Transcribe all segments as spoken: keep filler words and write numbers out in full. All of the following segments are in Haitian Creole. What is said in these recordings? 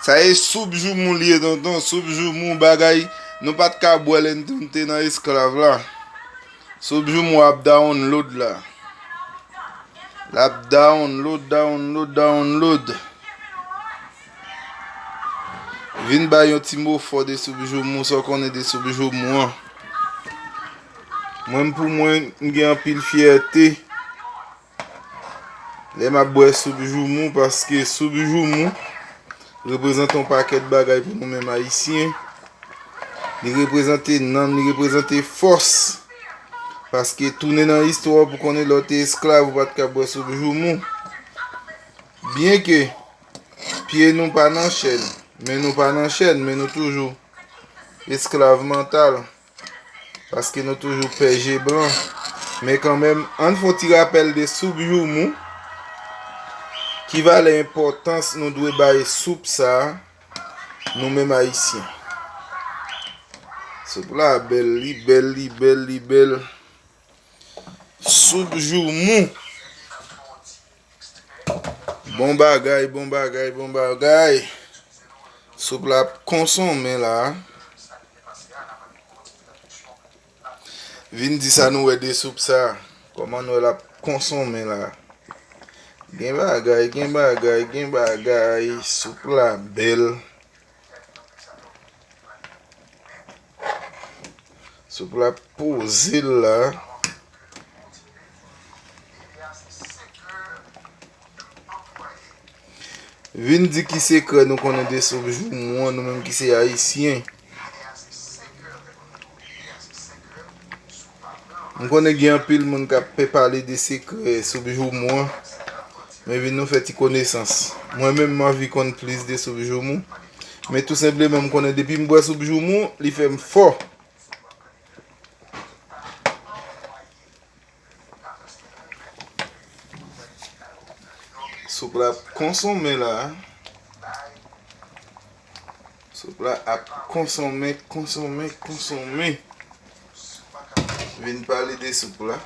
Sa e soup joumou li ye, tonton. Soup joumou, bagay nou pa t ka bwè lè n te nan esklav la. Soup joumou ap download la. L ap download, download, download. Vin bay yon ti mo fò de soup joumou, sa w konnen de soup joumou an. Mwen, pou mwen, m gen anpil fyète lè m ap bwè soup joumou, paske soup joumou reprezante yon pakèt bagay pou nou menm Ayisyen. Li reprezante nanm, li reprezante fòs. Paske tounen nan istwa w pou konnen lè w te esklav, ou pa t ka bwè soup joumou. Byenke pye nou pa nan chèn, men nou pa nan chèn, men nou toujou esklav mantal. Paske nou toujou pè je blan. Men kanmenm, ann fè yon ti rapèl de soup joumou. Ki valè enpòtans nou dwe bay soup sa a, nou menm Ayisyen? Soup la bèl, li bèl, li bèl, li bèl. Soup joumou. Bon bagay, bon bagay, bon bagay. Soup la ap konsonmen la. Vin di sa nou wè de soup sa. Kòman nou wè l ap konsonmen la. Gen bagay, gen bagay, gen bagay. Soup la bèl. Soup la poze l la. Vin di ki sekrè nou konnen de soup joumou an, nou menm ki se Ayisyen. M konnen gen anpil moun k ap pè pale de sekrè soup joumou an. Men vin nou fè ti konesans. Mwen menm, m anvi konn plis de soup joumou. Men tou senpleman, m konnen depi m bwè soup joumou, li fè m fò. Soup la ap konsonmen la. Soup la ap konsonmen, konsonmen, konsonmen. Vin pale de soup la.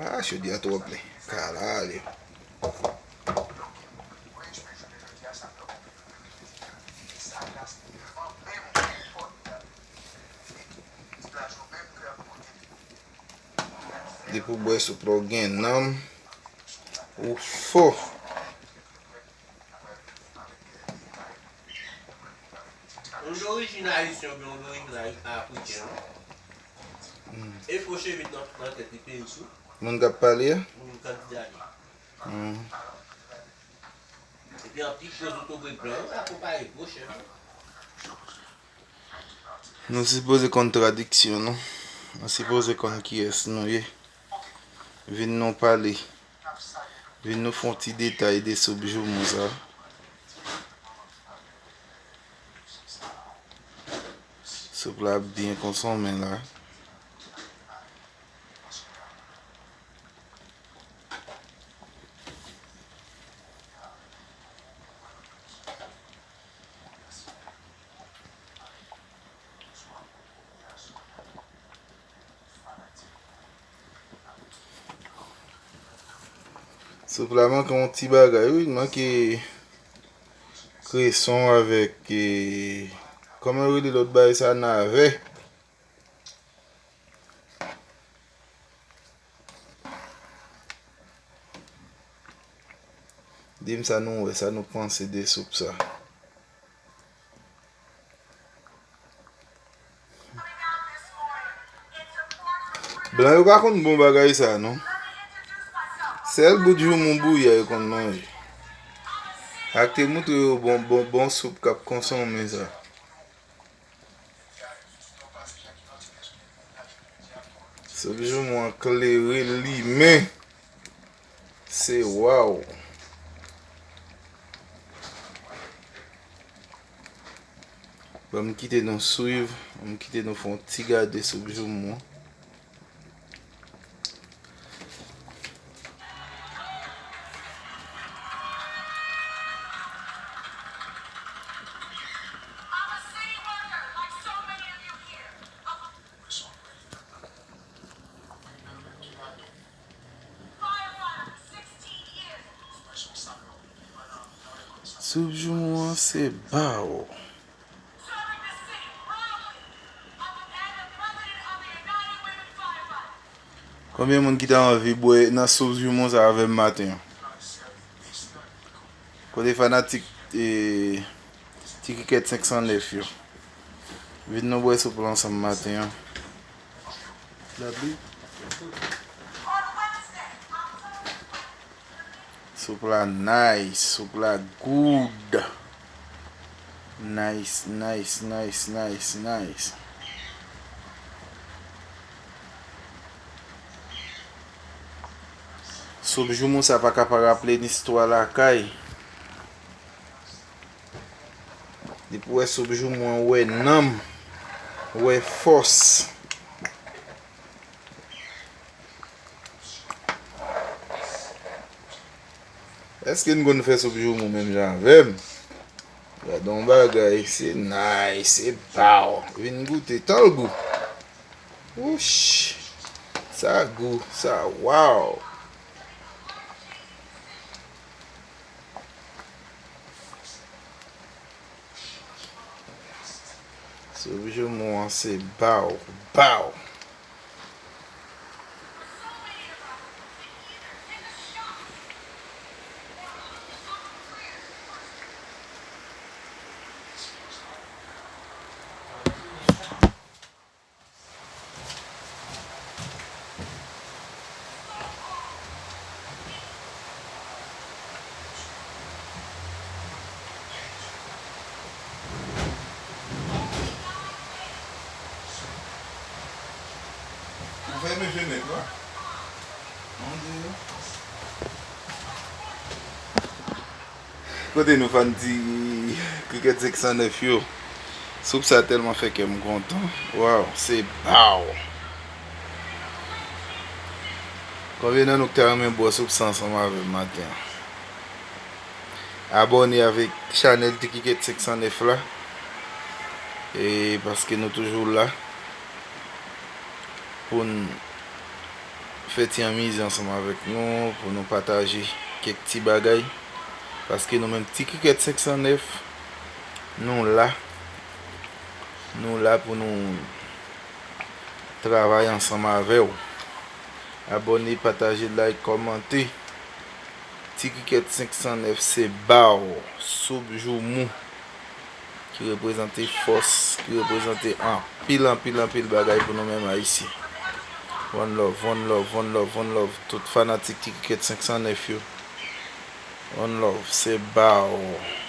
Ah, chodyè a twò plen. Kalale. Depi w bwè soup la, w gen nanm, ou fò. Moun dorijin ayisyen oubyen moun dorijin ay-, afriken an. Hmm. E fo cheve nan, nan tèt li peyi tou. Moun k ap pale a? Moun kandida li. Hmm. Epi anpil gwo zotobre blan yo akonpaye gwo chèf yo. Nou sipoze konn tradiksyon nou. Nou sipoze konn kiyès nou ye. Vin nou pale. Vin nou fè yon ti detay de soup joumou sa. Soup la ap byen konsonmen la. Soup la manke yon ti bagay, wi, manke kreson avèk, eh, kòman yo rele lòt bagay sa, navè. Di m sa nou wè, sa nou panse de soup sa. Blan yo pa konn bon bagay sa, non. Sèl bout joumou bouyi a yo konn manje. Ak te moutre yo bon, bon, bon soup k ap konsonmen sa. Soup joumou an klere, limen. Se waw. Ban m kite nou swiv, ban m kite nou fè yon ti gade soup joumou an. Firearm, sixteen years. Soup joumou an se ba w. Konbyen moun ki ta anvi bwè nan soup joumou sa avè m maten an? Kote fanatik, e, Ti Kikèt senk san nèf yo? Vin nou bwè soup la ansanm maten an. Soup la nice, soup la good. Nice, nice, nice, nice, nice. Soup joumou sa pa ka pa raple n istwa lakay. Depi w wè soup joumou an, w wè nanm, w wè fòs. Èske n konn fè soup joumou menm jan avè m? Gade yon bagay, se nice, se ba w. Vin goute, tan l gou. Wouch! Sa gou, sa wow! Soup joumou an se ba w, ba w. Ou fèmen fenèt la? Mon Dieu. Kote nou fan ti Kikèt senk san nèf yo? Soup sa tèlman fè kè m kontan. Waw, se ba w. Konbyen nan nou ki ta renmen bwè soup sa ansanm avè m maten an? Abòne avèk chanèl Ti Kikèt senk san nèf la. E paske nou toujou la pou n fè ti anmize ansanm avèk nou, pou nou pataje kèk ti bagay. Paske nou menm Ti Kikèt senk san nèf, nou la. Nou la pou nou travay ansanm avè w. Abòne, pataje, like, kòmante. Ti Kikèt senk san nèf se ba w, soup joumou ki reprezante fòs, ki reprezante anpil, anpil, anpil bagay pou nou menm Ayisyen. One love, one love, one love, one love. Tout fanatik Ti Kikèt senk san nèf yo. One love, se ba w.